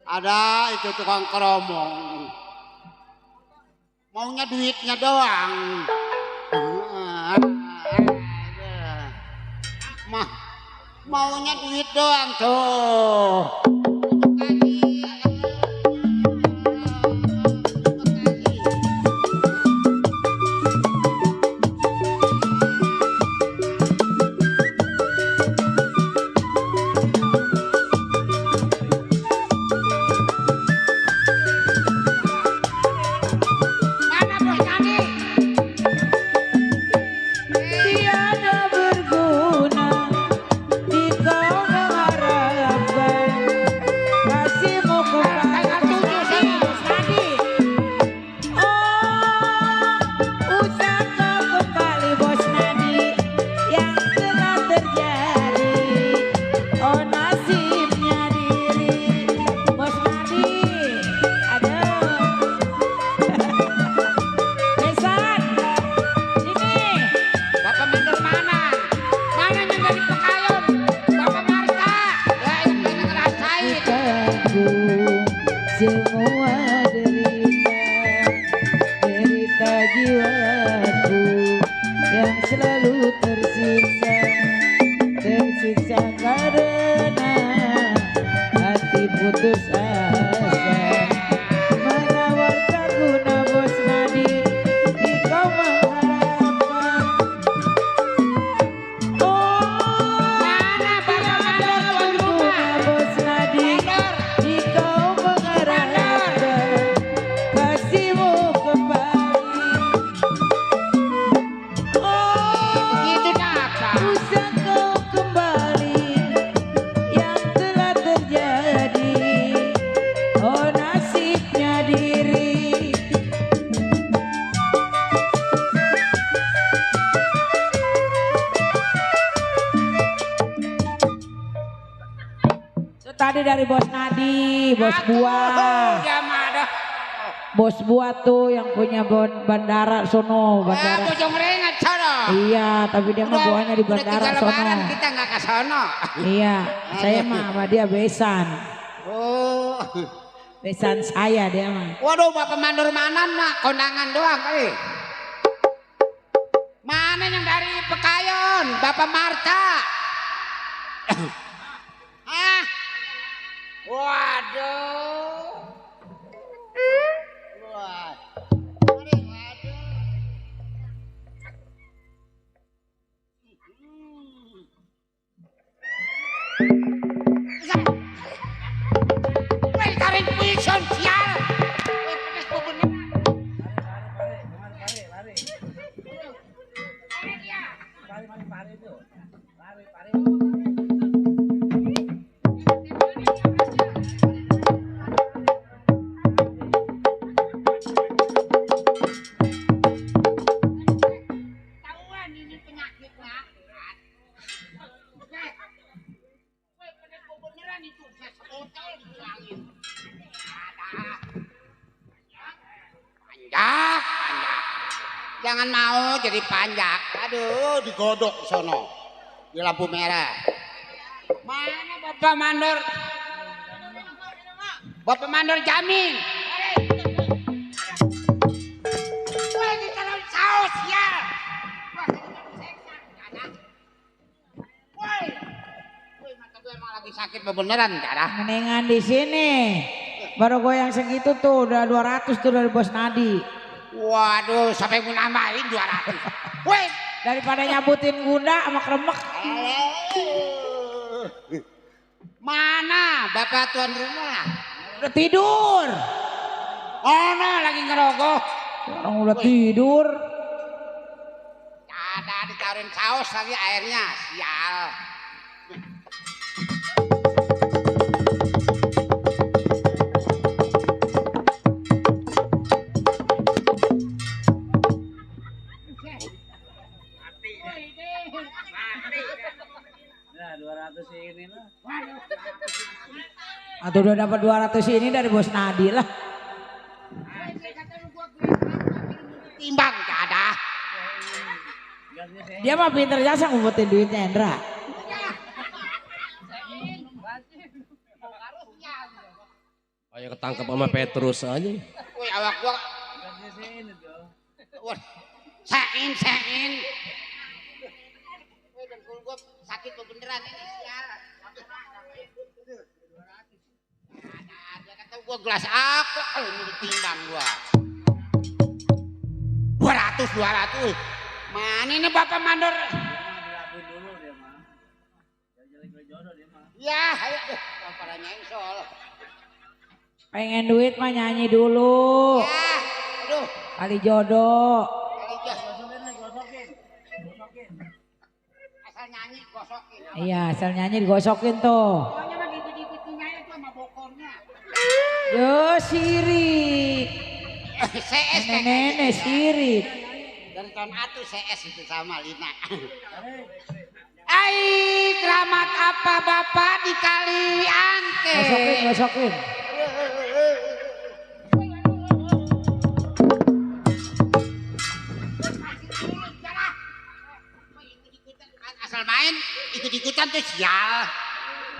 Ada itu tukang keromong. Maunya duitnya doang. Mah, maunya duit doang tuh. Tadi dari Bos Nadi, Bos Buah. Bos Buah tuh yang punya bandara sono, bandara. Iya, tapi dia mah buahnya di bandara sono. Kita nggak ke sono. Iya, saya mah sama dia besan. Oh. Besan saya dia mah. Waduh, Bapak Mandor mana mah kondangan doang kali. Mana yang dari Pekayon, Bapak Marta? Ah. Waduh. Wah. Woi, tarik pison sial. Panjak. Jangan mau jadi panjak. Aduh, digodok sono. Di lampu merah. Mana Bapak Mandor? Bapak Mandor Jamin. Woi, ditaruh saus ya. Woi, mata gue emang lagi sakit beneran, cara. Mendingan di sini. Baru goyang segitu tuh udah 200 tuh dari Bos Nadi. Waduh, sampai mau nambahin 200. Woi, Daripada nyabutin gunda sama kremek. Mana Bapak tuan rumah? Udah tidur. Mana lagi ngerogoh? Orang udah tidur. Ada ditaruhin saus lagi airnya, sial. Nah, 200 ini lah. Atau udah dapat 200 ini dari Bos Nadi lah. Timbang gak ada. Dia mah pinter jasa ngumpetin duitnya Hendra. Kayak ketangkep sama Petrus aja. Woi awak gua. Sain. Woi dengkul gua sakit beneran ini sial. Ada kata gua gelas apa ini ditimbang gua. 200. Mana ini Bapak Mandor? Ya, ayo deh, pada nyanyi soal. Pengen duit mah nyanyi dulu. Ya, aduh. Kali jodoh. Asal nyanyi gosokin. Iya, asal nyanyi digosokin tuh. Pokoknya mah gitu-gitu nyanyi tuh sama bokornya. Yo sirik. CS Nenek sirik. dari tahun atu CS itu sama Lina. Ai keramat apa Bapak di Kali Angke? Gosokin. Asal main ikut-ikutan tuh sial.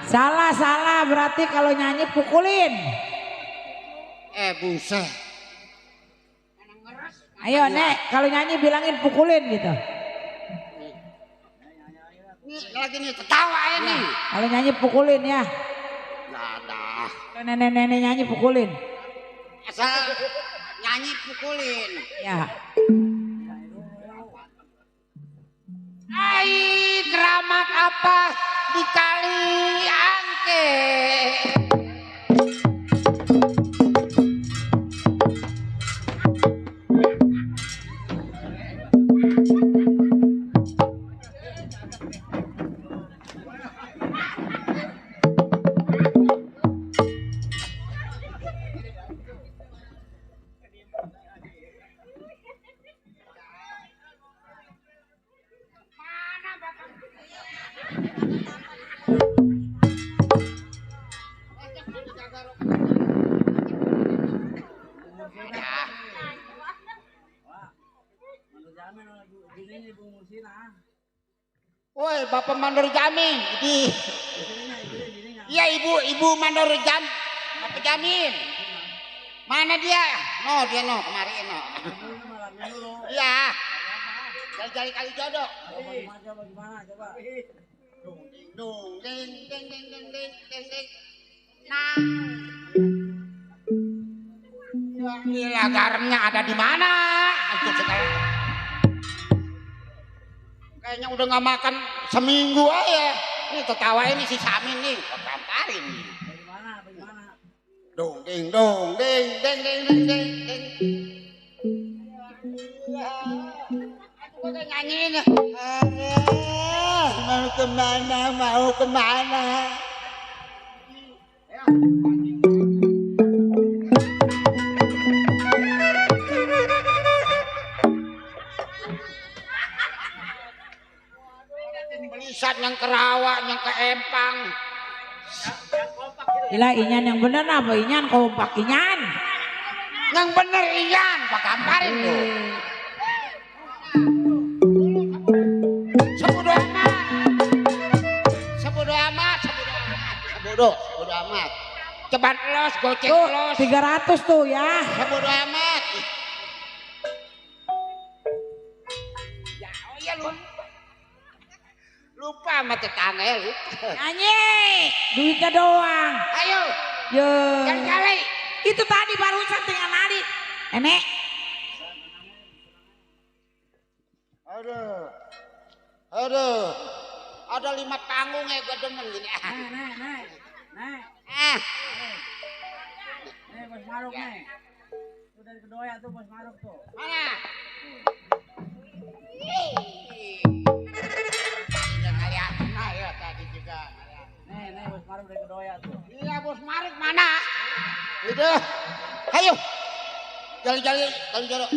Salah berarti kalau nyanyi pukulin. Buset. Ayo Nek, kalau nyanyi bilangin pukulin gitu. Nih lagi nih ketawa ya nih. Kalau nyanyi pukulin ya. Nggak ada. Kalau nenek-nenek nyanyi pukulin. Asal nyanyi pukulin. Ya. Ai keramat apa di Kali Angke? Woi, Bapak Mandor Jamin, di. Iya ibu Mandor Jam, Bapak Jamin. Mana dia? Dia kemari no. Iya. Jali kali jodoh. Bagaimana coba? Ding. Nah. Gila garamnya ada di mana? Antum sekali. Kayaknya udah nggak makan seminggu aja. Ini tertawa ini si Samin nih, kamparin nih. Bagaimana? Ding. Aku udah nyanyiin. Mau kemana? Belisat yang ke Rawa, yang ke Empang. Gila Inyan yang bener apa Inyan kompak Inyan. Yang bener Iyan, Pak Kamparin tuh. Sebodo amat. Cepat los, gocek Tuh, los. 300 tuh ya. Sebodo amat. Ya, iya lupa sama tetangga ya lupa. Nyanyi, duitnya doang. Ayo, Yo. kali. Itu tadi barusan tinggal nari. Nenek. Aduh. Ada 5 panggung ya gue demen gini. Nek. Bos Maruk nih. Itu dari Kedoya tuh Bos Maruk tuh. Mana? Ya tadi juga. Nih Bos Maruk dari Kedoya tuh. Iya Bos Maruk mana? Itu. Ayo. Jali jorok.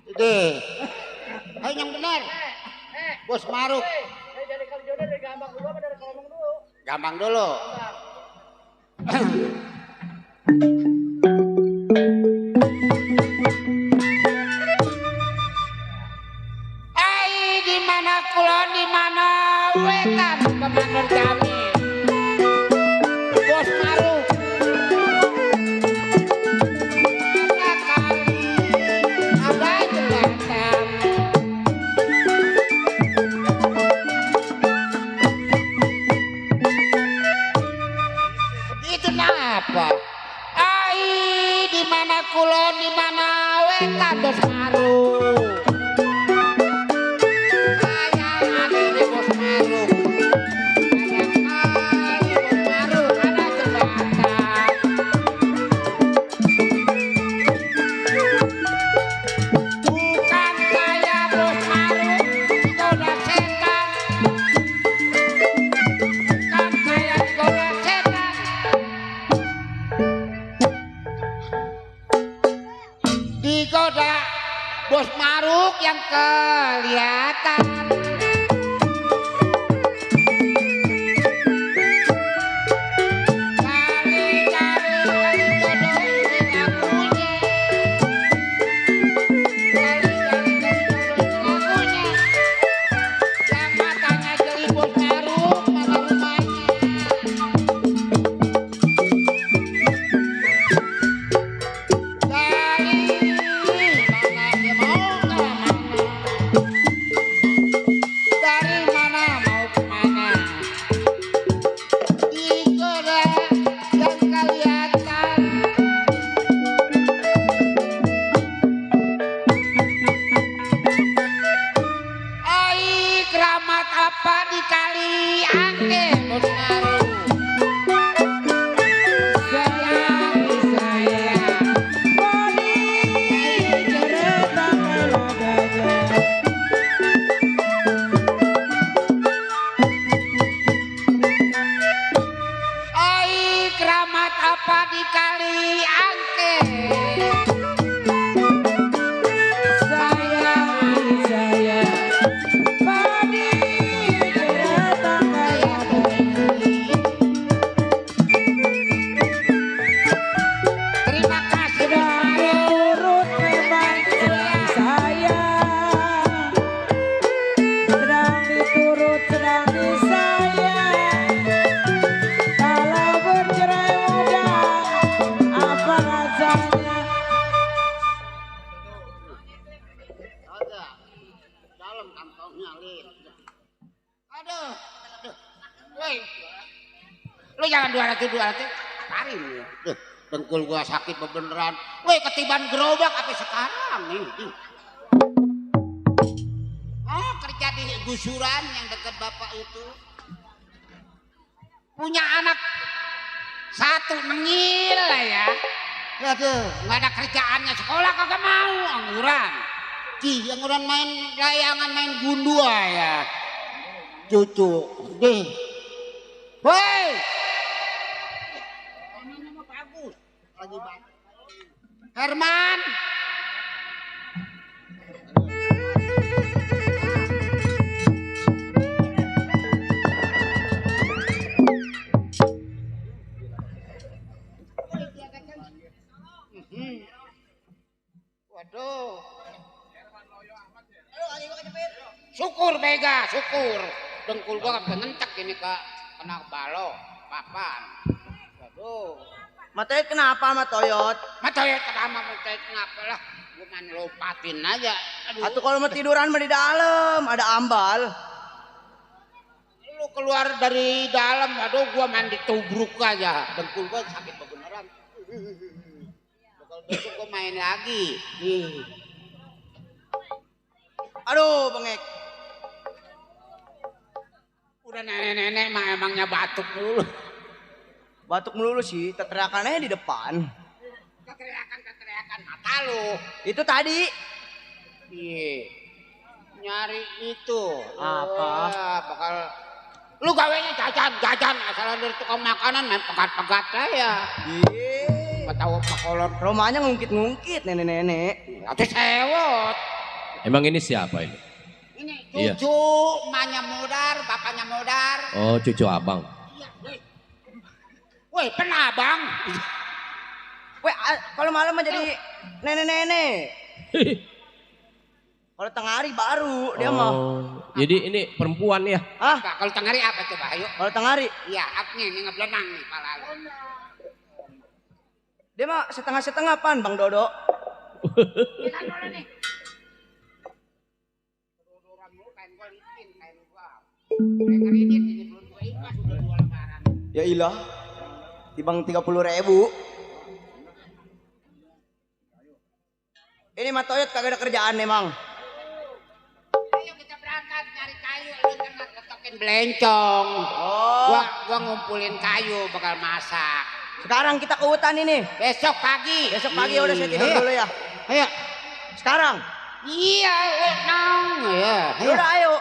Ide. Ayo yang benar. Bos Maruk. Dari kali jodoh dari Gambang dulu apa dari Kolomong dulu? Gampang dulu. Ai di mana kulon di mana wetan Komandan Jamil. Bos Maruk. Ada kali ada jembatan. Itu apa? Ai di mana kulon di mana wetan Bos Maruk. Digoda Bos Maruk yang kelihatan. Yang matanya jeli Bos Maruk mana rumahnya. Dari mana mau kemana? Digoda yang kelihatan. Ai keramat apa di kali angke Bos Maruk? Ai keramat apa di kali angke? Terima kasih Bos Maruk. Ada dalam kantongnya Lin. Aduh. Woi. Lu jangan 200 tarik lu. Tuh, dengkul gua sakit beneran. Woi, ketiban gerobak sampai sekarang nih. Oh, kerja di gusuran yang dekat bapak itu. Punya anak satu nengil lah ya. Ya tuh, nggak ada kerjaannya, sekolah kagak mau, angguran. Angguran main layangan, main gundua ya. Cucu, deh. Woi. Nama bagus. Lagi bagus. Herman. Waduh. Syukur Bega, syukur. Dengkul gua kan ngentek ini kena balo, papan. Waduh. Matanya kenapa sama Toyot? Matanya kenapa lah? Gua main lompatin aja. Aduh. Atau kalau mau tiduran mah di dalam, ada ambal. Lu keluar dari dalam, aduh gua main ditubruk aja. Dengkul gua sakit beneran. Bakal besok gua main lagi. Nih. Aduh, bengek. Udah nenek-nenek mah emangnya batuk dulu. Batuk melulu sih, teriakannya di depan. Teriakan mata lu. Itu tadi. Iya. Nyari itu. Apa? Bakal lu gawenya jajan asal dari tukang makanan main pegat-pegat aja. Iya. Enggak tahu makolor. Romanya ngungkit-ngungkit nenek-nenek. Atau sewot. Emang ini siapa ini? Ini Iya. cucu, emaknya Modar, bapaknya Modar. Oh, cucu abang. Iya, woi, penabang. Weh, kalau malam mah jadi nenek-nenek. Kalau tengah hari baru dia mah. Jadi ini perempuan ya? Hah? Kalau tengah hari apa coba? Ayo. Kalau tengah hari? Iya, apnya ini ngeblenang nih pala lu. Dia mah setengah-setengah pan Bang Dodo. Kita dulu nih. Ya ilah, tibang 30.000. Ini mah Toyot kagak ada kerjaan emang. Ayo kita berangkat nyari kayu, lu tengah letokin belencong. Oh, Gua ngumpulin kayu bakal masak. sekarang kita ke hutan ini. Besok pagi. Besok pagi udah saya tidur dulu ya. Ayo. Sekarang. Iya, nang. Ya. Udah ayo.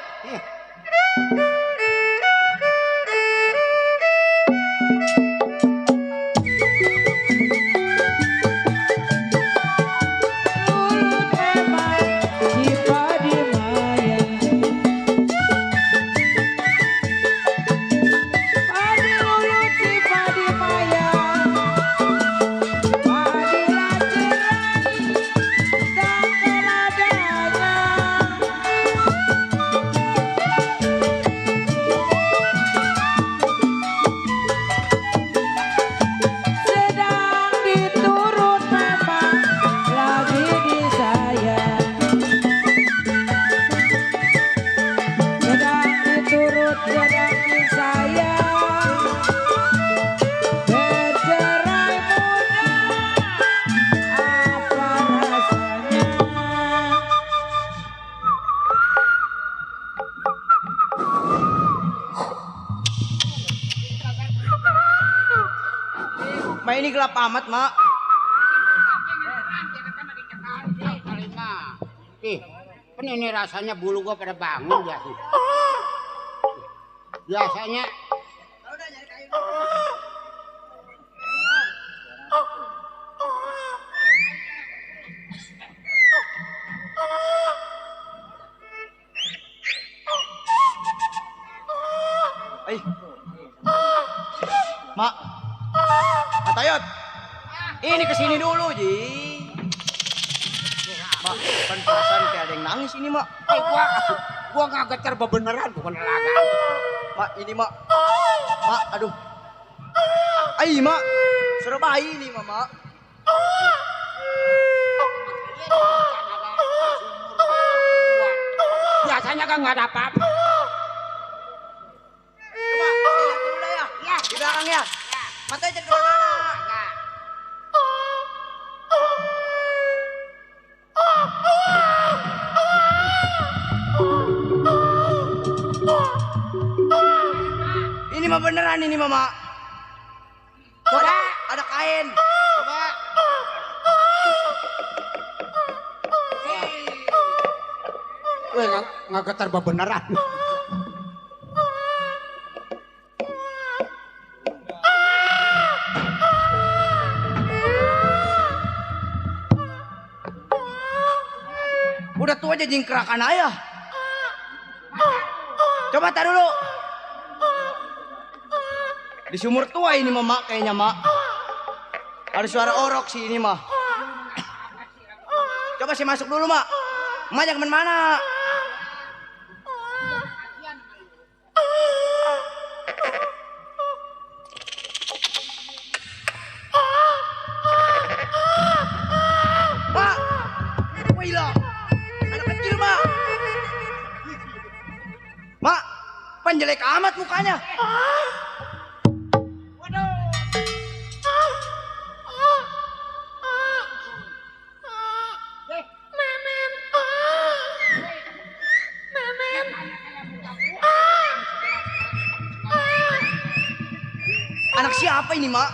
Ma ini gelap amat, Mak. Ih, kan ini rasanya bulu gua pada bangun ya. Biasanya Mak. Pak Tayot. Ini kesini dulu, Ji. Mak, kan perasaan kayak ada yang nangis ini, Mak. gua nggak getar beneran bukan laga. Mak, ini, Mak. Mak, aduh. Ai, Mak. Surabaya ini, Mama. Biasanya kan nggak ada apa-apa. Coba, saya lihat dulu dah ya. Ya. Di belakang ya. Matanya jangan kemana-mana. Ini mah beneran ini, Mama. Coba. Ada kain. Coba. Weh, nggak getar beneran. Udah tua aja jingkrakan ayah. Coba tar dulu. Di sumur tua ini, Mama, kayaknya, Mak. Ada suara orok sih ini, mah. Coba saya masuk dulu, Mak. Mak jangan kemana-mana. Mak, wih lah. Anak kecil, Mak. Mak, panjelek amat mukanya. Anak siapa ini, Mak?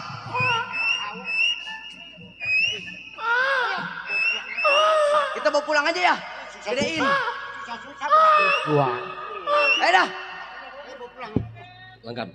Kita bawa pulang aja ya. Gedein. Wah. Ayo dah. Lengkap.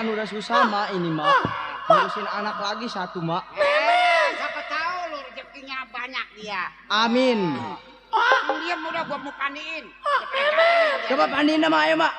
kan udah susah mak ini mak. Ngurusin anak lagi satu mak. Siapa tahu lu rezekinya banyak dia. Amin. Dia udah gua mau pandiin. Coba pandiin nama ayo mak.